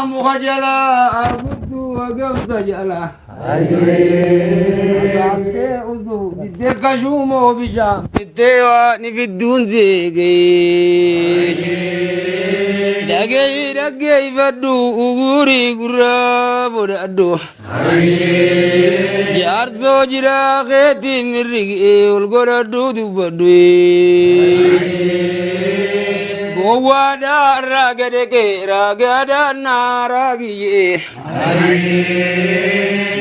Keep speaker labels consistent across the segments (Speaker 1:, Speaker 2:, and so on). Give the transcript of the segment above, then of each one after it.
Speaker 1: Muka jalaa gudduu hagamsa jalaa. Saantee usuu diddee kashuumoo bishaan diddee waa ni fidduun seegee. Dhagee dhaggeeffadhu ugurii gurraa godhadhu. Jaarsoo jiraa keetii mirrigee ol godhadhu dubbadhu. Gowwaadhaa raagade kee raagaadhaan naa raagiyyee.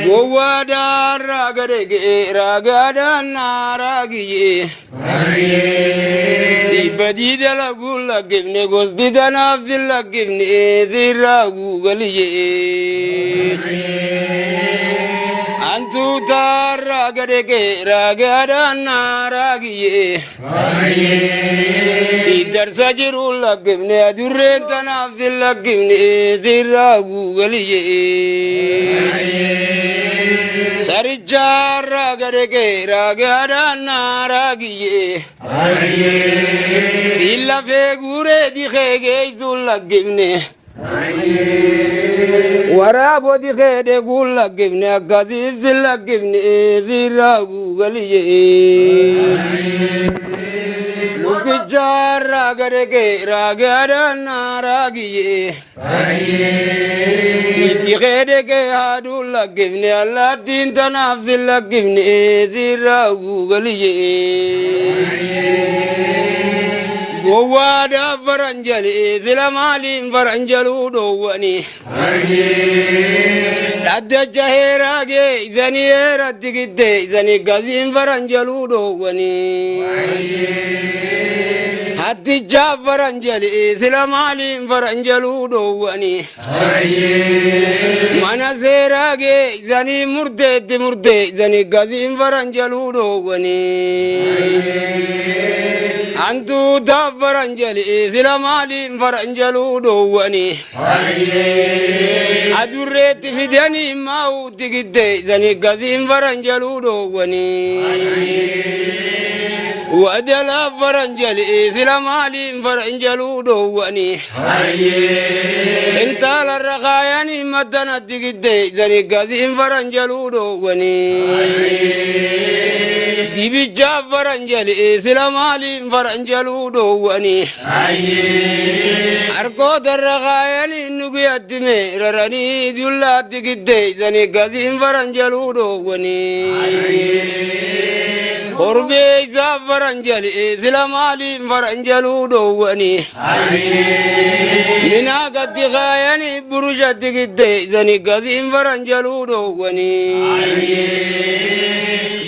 Speaker 1: Gowwaadhaa raagade kee raagaadhaan naa raagiyyee. Sibbadii dalaguun lakkifne gosti tanaaf si lakkifne sirraa guugaliyyee. Antuutaa raagade kee raagaadhaan naa raagiyyee. Si darsa jiru lakkifne adurreen tanaaf si lakkifne sirraa guugaliyyee. Sarichaa raagade kee raagaadhaan naa raagiyyee. Si lafee guuree dikee geessuun lakkifne. Waraaboo dikee dheeguun lakkifne akkasiif si lakkifne sirraa guugaliyyee. Lukichaa raagade kee raagaadhaan naa raagiyyee. Sitti keedhe haaduu lakkifne allaattiin tanaaf si lakkifne sirraa guugaliyyee. Gowwaadhaaf faranjalee sila maaliin faranjaluu dhoowwani. Dhaddacha heeraa geessanii heeratti qixxeessanii gasiin faranjaluu dhoowwani. Hattichaaf faranjalee sila maaliin faranjaluu dhoowwani. Mana seeraa geessanii murteetti murteessanii gasiin faranjaluu dhoowwani. Hantuutaaf faranjalee sila maaliin faranjaluu dhoowwani. Adurreetti fidanii maa'uutti qixxeessanii gasiin faranjaluu dhoowwani. Wadalaaf faranjalee sila maaliin faranjaluu dhoowwani. Intalarra kaayanii maddanatti qixxeessanii gasiin faranjaluu dhoowwani. Dibichaaf faranjalee sila maaliin faranjaluu dhoowwani. Harkootarra kaayanii nugiyatti meeraranii dullaatti qixxeessanii gasiin faranjaluu dhoowwani. Korbee isaaf faranjalee sila maaliin faranjaluu dhoowwani. Minaagatti kaayanii burushatti qixxeessanii gasiin faranjaluu dhoowwani.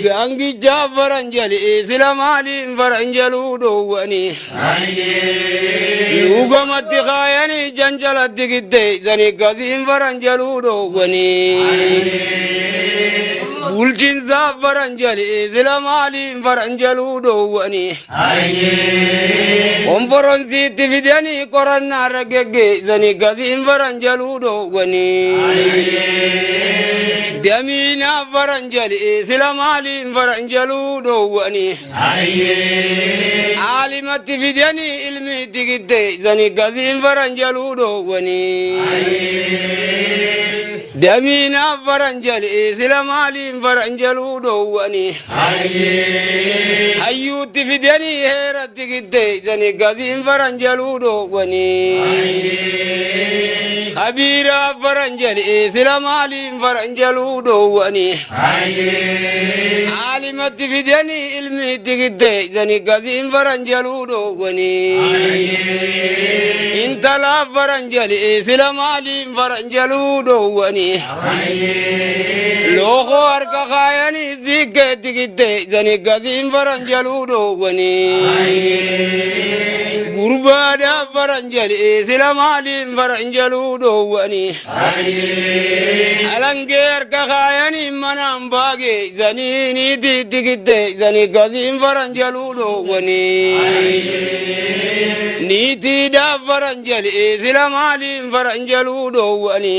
Speaker 1: Gaangichaaf faranjalee sila maaliin faranjaluu dhoowwani. Luugamatti kaayanii janjalatti qixxeessanii gasiin faranjaluu dhoowwani. Bulchiinsaaf faranjalee sila maaliin faranjaluu dhoowwani. Konforonsiitti fidanii qorannaarra geggeessanii gasiin faranjaluu dhoowwani. Damiinaaf faranjalee sila maaliin faranjaluu dhoowwani. Aalimatti fidanii ilmiitti qixxeessanii gasiin faranjaluu dhoowwani. Damiinaaf faranjalee sila maaliin faranjaluu dhoowwani. Hayyuutti fidanii heeratti qixxeessanii gasiin faranjaluu dhoowwani. Habiiraaf faranjalee sila maaliin faranjaluu dhoowwani. Aalimatti fidanii ilmiitti qixxeessanii gasiin faranjaluu dhoowwani. Intalaaf faranjalee sila maaliin faranjaluu dhoowwani. Lookoo harka kaayanii ziikkeetti qixxeessanii gasiin faranjaluu dhoowwani. Gurbaadhaaf faranjalee sila maaliin faranjaluu dhoowwani. Alangee harka kaayanii manaan baageessanii niitiitti qixxeessanii gasiin faranjaluu dhoowwani. Niitiidhaaf faranjalee sila maaliin faranjaluu dhoowwani.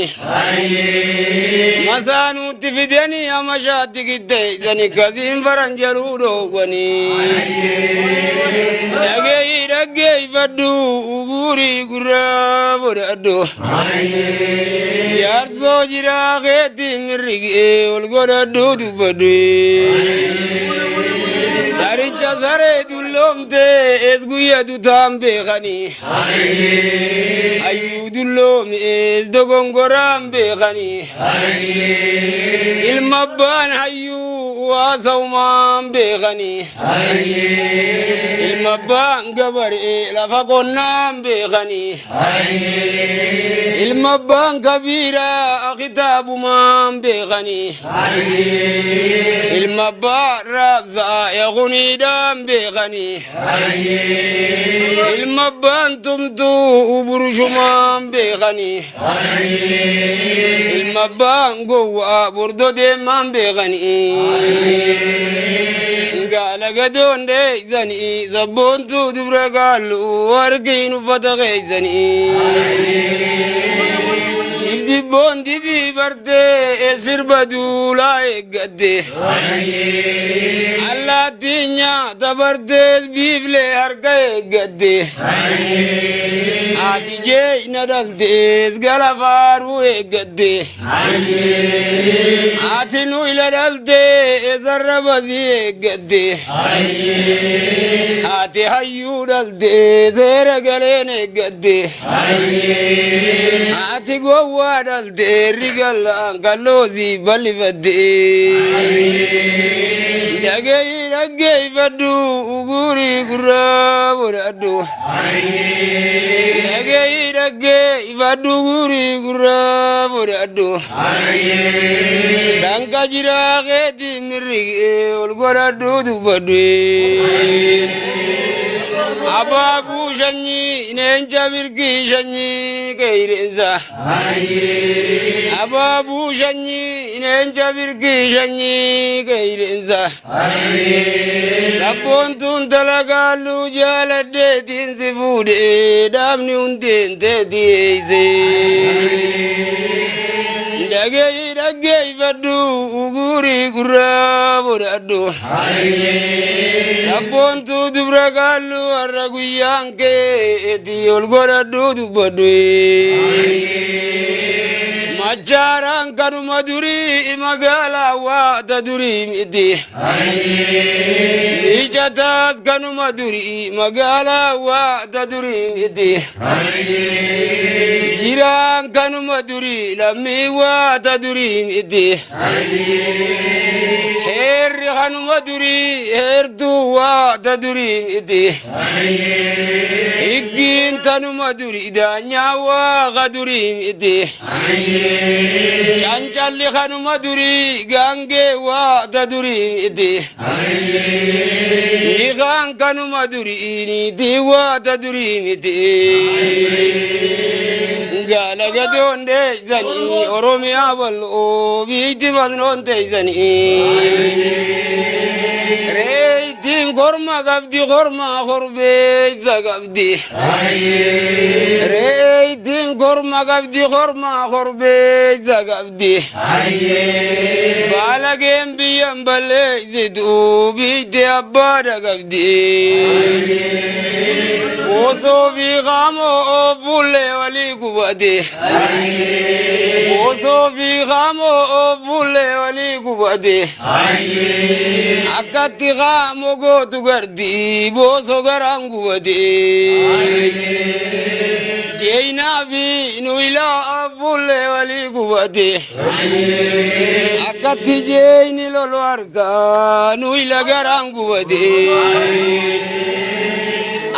Speaker 1: Masaanuutti fidanii amashaatti qixxeessanii gasiin faranjaluu dhoowwani. Dhagee dhaggeeffadhu ugurii gurraa godhadhu. Jaarsoo jiraa keetti mirrigee ol godhadhu dubbadhu. Saricha saree dulloomte ees guyya dutaan beekanii. Hayyuu dulloome ees dogongoraan beekanii. Ilma abbaan hayyuu waa sawmaan beekanii. Ilma abbaan gabaree lafa qonnaan beekanii. Ilma abbaan kabiiraa kitaabumaan beekanii. Ilma abbaan raabsaa yaquniidhaan beekanii. Ilma abbaan tumtuu burushumaan beekanii. Ilma abbaan gowwaa bordodeemaan beekanii. Gaala gadoon dheeysanii sabboontuu dubra gaallu warqiin uffata keeysanii. Dibboon dibii bartee sirba duulaa eeggatte. Allaattiin nyaata bartees biiflee harka eeggatte. Haati jeeyna dhaltees gala faaruu eeggatte. Haati nu ila dhaltee sarra basii eeggatte. Haati hayyuu dhaltee seera galeen eeggatte. Haati gowwaa dhaltee rigallaan kalloosii bal'ifatte. Dhageeyi dhaggeeffadhu guurii gurraa godhadhu. Dhageeyi dhaggeeffadhu guurii gurraa godhadhu. Danka jiraa keetti mirrigee ol godhadhu dubbadhu. Abaabuu sanyii leenca birkii sanyii qeyreensa. Abaabuu sanyii leenca birkii sanyii qeyreensa. Sabboontuun talagaaluu jaaladheetiin si fuudhee dhaabni hundeen teetii eeyse. Dhageeyi dhaggeeffadhu guurii gurraa godhadhu. Sabboontuu dubra gaallu har'a guyyaan keetii ol godhadhu dubbadhu. Machaaraan kanuma durii magaalaa waata durii miti. Miicataas kanuma durii magaalaa waata durii miti. Jiraan kanuma durii lammii waata durii miti. Heerri kanuma durii heertuu waata durii miti. Higgiin tanuma durii daanyaa waaqa durii miti. Cancalli kanuma durii gaangee waata durii miti. Niqaan kanuma durii niitii waata durii miti. Gaala gadoon dheeysanii Oromiyaa bal'oo biitti masnoon teeysanii. Reeytiin korma qabdi korma korbeeysa qabdi. Reeytiin korma qabdi korma korbeeysa qabdi. Baalageen biyyan balleeysitu biitti abbaadha qabdi. Boosoo fi qaamoo bullee walii gubate. Boosoo fi qaamoo bullee walii gubate. Akkatti qaamoo gootu gardi boosoo garaan gubate. Jeenaa fi nu ilaa bullee walii gubate. Akkatti jeeni lolu argaa nu ila garaan gubate.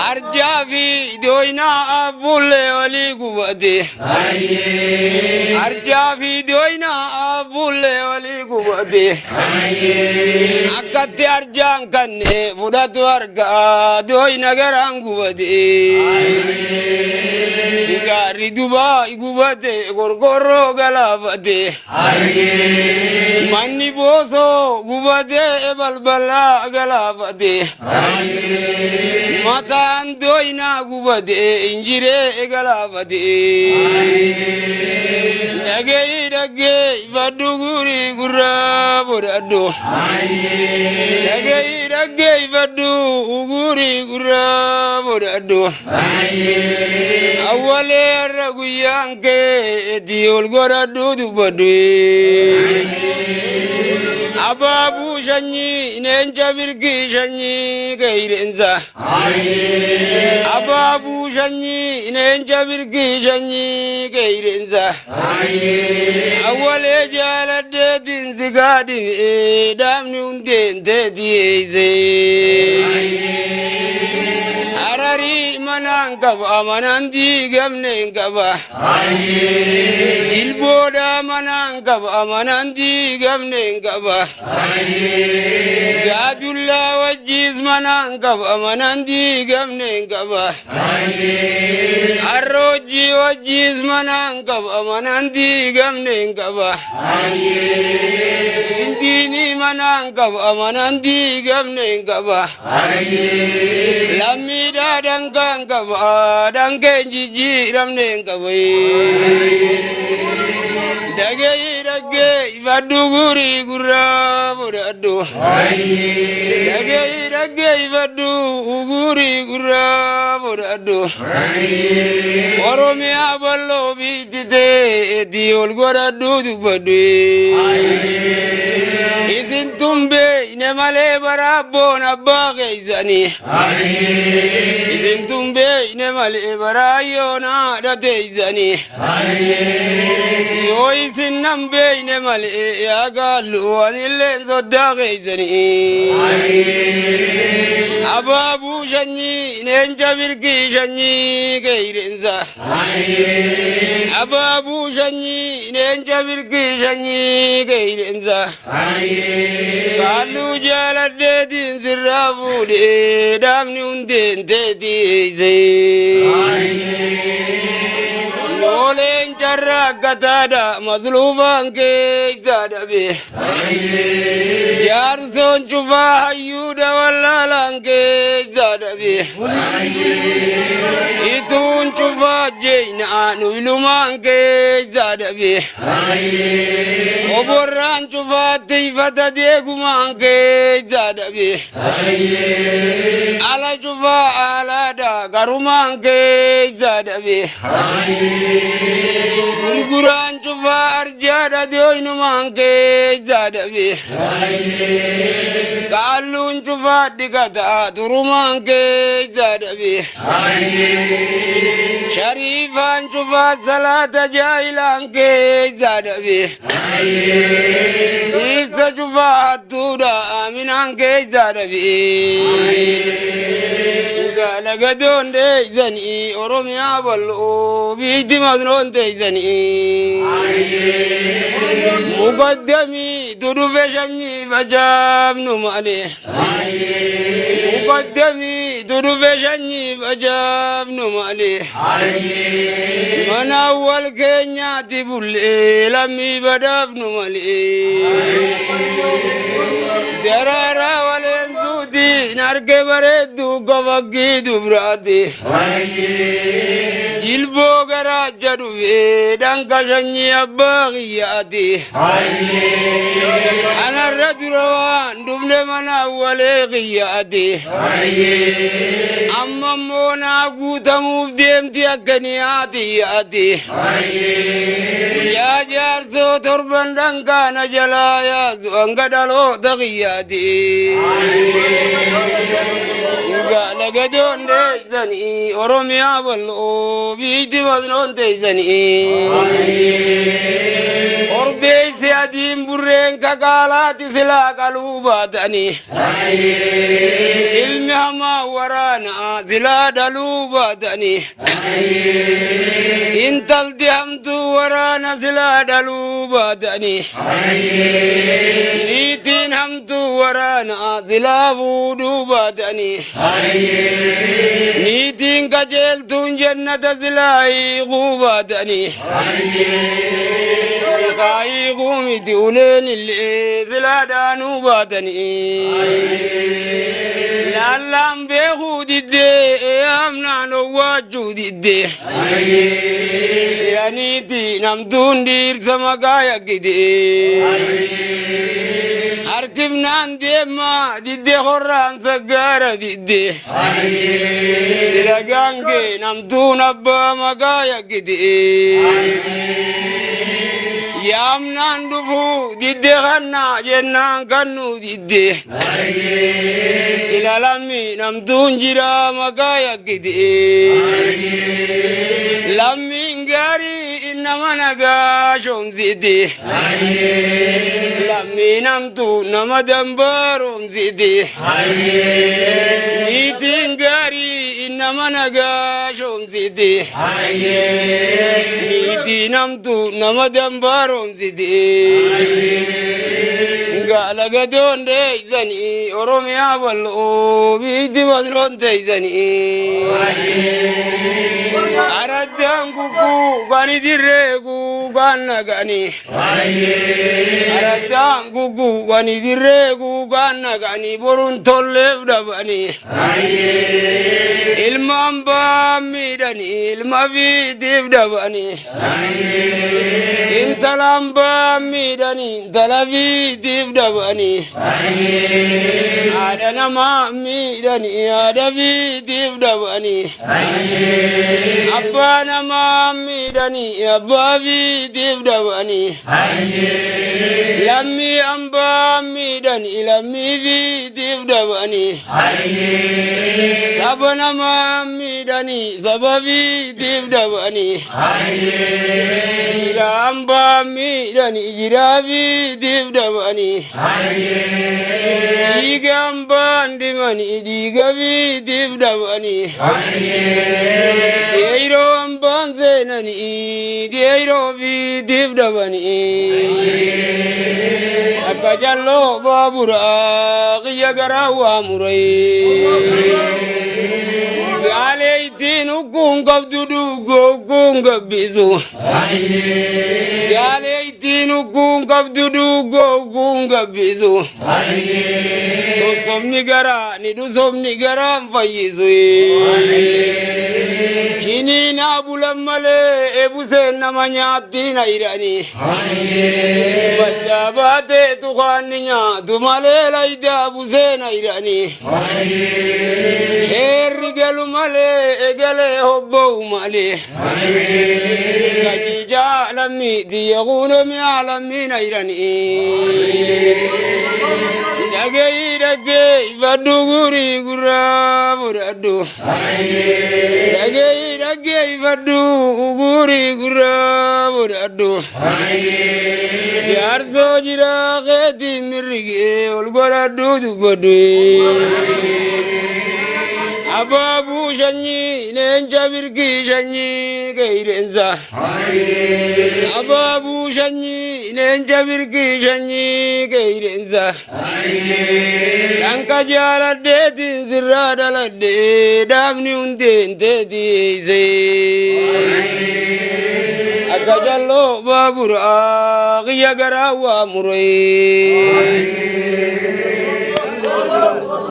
Speaker 1: Arjaa fi dooyinaa bullee walii gubate. Arjaa fi dooyinaa bullee walii gubate. Akkatti arjaan kanne fudhatu argaa dooyina garaan gubate. Gaarri Dubaay gubate qorqorroo galaafate. Manni boosoo gubate balbalaa galaafate. Mataan dooyinaa gubate injiree galaafate. Dhageeyi dhaggeeffadhu guurii gurraa godhadhu. Dhageeyi Dhaggeeffadhu ugurii gurraa godhadhu. Awwalee har'a guyyaan keetii ol godhadhu dubbadhu. Abaabuu sanyii leenca birkii sanyii qeyreensa. Abaabuu sanyii leenca birkii sanyii qeyreensa. Awwalee jaaladheetiin si gaadhime dhaabni hundeen teetii eeysee. Hararii manaan qaba manaan diigamne hin qaba. Jilboodha manaan qaba manaan diigamne hin qaba. Gaadullaa wajjiis manaan qaba manaan diigamne hin qaba. Arroojjii wajjiis manaan qaba manaan diigamne hin qaba. Hindiinii manaan qaba manaan diigamne hin qaba. Lammiidhaa dankaan qaba dankeen jijjiiramne hin qaba. Dhagee dhagee ifadhu gurii gurraa fudhadhu. Dhagee dhagee ifadhu gurii gurraa fudhadhu. Oromiyaa bal'oo biittitee itti ol godhadhu dubbadhu. Isin tumbee malee baraabboon abbaa keeysanii. Isin tumbee malee baraayyoon haadha teeysanii. Yoo isin nan beeyne malee yaa gaallu anilleen soddaa keeysanii. Abaabuu sanyii leenca birkii sanyii qeyreensa. Abaabuu sanyii leenca birkii sanyii qeyreensa. Kaalluu jaaladheetiin sirraa fuudhee dhaabni hundeen teetii eeysee. Nooleen carraa akkataadha masluufaan keeysaa dhabe. Jaarsoon cufaa hayyuudha wallaalaan keeysaa dhabe. Ituun cufaa jeynaa nu ilumaan keeysaa dhabe. Oborraan cufaa tiifata deegumaan keeysaa dhabe. Ala cufaa alaadha garumaan keeysaa dhabe. Gurguraan cufaa arjaadha dooynumaan keeysaa dhabe. Kaalluun cufaa dhiqataa turumaan keeysaa dhabe. Shariifaan cufaa salaata jaahilaan keeysaa dhabe. Isa cufaa hattuudha aminaan keeysaa dhabe. Galagadoon deeysanii Oromiyaa bal'oo biitti masnoon teeysanii. Muqaddamii tudufe sanyii facaafnu malee. Muqaddamii tudufe sanyii facaafnu malee. Mana awwal keenyaatti bullee lammii badhaafnu malee. Daraaraa waleensuutiin arge bareedduu gofakkii dubraati. Jilboo garaacha dhufee danka sanyii abbaa kiyyaati. Anarra dura waan dhufne mana awwalee kiyyaati. Amma immoo naa guutamuuf deemti akka niyaati yaati. Yaa jaarsoo torban dhankaana jalaa yaasu hanga dhaloota kiyyaati. Galagadoon teessanii Oromiyaa bal'oo biitti masnoon teessanii. Orbeessi adiin burreen kakaalaati silaa qaluu baatanii. Ilmi hamaa waraanaa silaa dhaluu baatanii. Intalti hamtuu waraana silaa dhaluu baatanii. Niitiin hamtuu waraanaa silaa fuudhuu baatanii. Niitiin qajeeltuun jannata silaa hiikuu baatanii. Hiikuu miti uleen illee silaa dhaanuu baatanii. Laallaan beekuu diddee amnaan owwaachuu diddee. Siraniiti namtuun dhiirsa maqaa yakkitee. Harkifnaan Jennaan deemaa diddee horraan saggaara diddee. Sila gaangee namtuun abbaa maqaa yakkite. Yaamnaan dhufuu diddee kannaa jennaan kannuu diddee. Sila lammi namtuun jira maqaa yakkite. Lammiin gaarii nama nagaa shoomsite. Lammii namtu nama dambaroomsite. Niitiin gaarii nama nagaa shoomsite. Niitii namtu nama dambaroomsite. Gaala gadoon deeysanii Oromiyaa bal'oo biitti bal'oon teeysanii. Araddaan kukkuu kan idirree kuukaan naqanii. Araddaan kukkuu kan idirree kuukaan naqanii boruun tolleef dhabanii. Ilmaan baa miidhanii ilma fiitiif dhabanii. Intalaan baa miidhanii intala fiitiif dhabanii. Haadha namaa miidhanii haadha fiitiif dhabanii. Abbaa namaa miidhanii abbaa fiitiif dhabanii. Lammii hambaa miidhanii lammii fiitiif dhabanii. Saba namaa miidhanii saba fiitiif dhabanii. Jira hambaa miidhanii jira fiitiif dhabanii. Dhiiga hambaan dimanii dhiiga fiitiif dhabanii. Dhiiroo hambaan seenanii dhiiroo fiitiif dhabanii. Akka jalloo baaburaa qiyya garaa waa muray. Gaalee ittiin ukkuun qabdu dhuugoo ukkuun gabbisu. Gaalee ittiin ukkuun qabdu dhuugoo ukkuun gabbisu. Sossobni garaa ni dhusobni garaan fayyisu. Kiniinaa bulan malee eebuseen nama nyaatti na hidhanii. Baddaa baatee tuqaan ni nyaatu malee laydaa busee na hidhanii. Heerri galu malee egalee hobba'u malee. Gajiijaa lammii xiyya quunomii lammii na hidhanii. Dhagee dhagee ifadhu gurii gurraa fudhadhu. Dhagee dhagee ifadhu gurii gurraa fudhadhu. Jaarsoo jira keetii mirrigee ol godhadhu dubbadhu. Abaabuu sanyii leenca birkii sanyii qeyreensa. Abaabuu sanyii leenca birkii sanyii qeyreensa. Dhanka jaaladheetiin sirraa dhaladhee dhaabni hundeen teetiisee. Akka jalloo baaburaa qiyya garaa waa muree.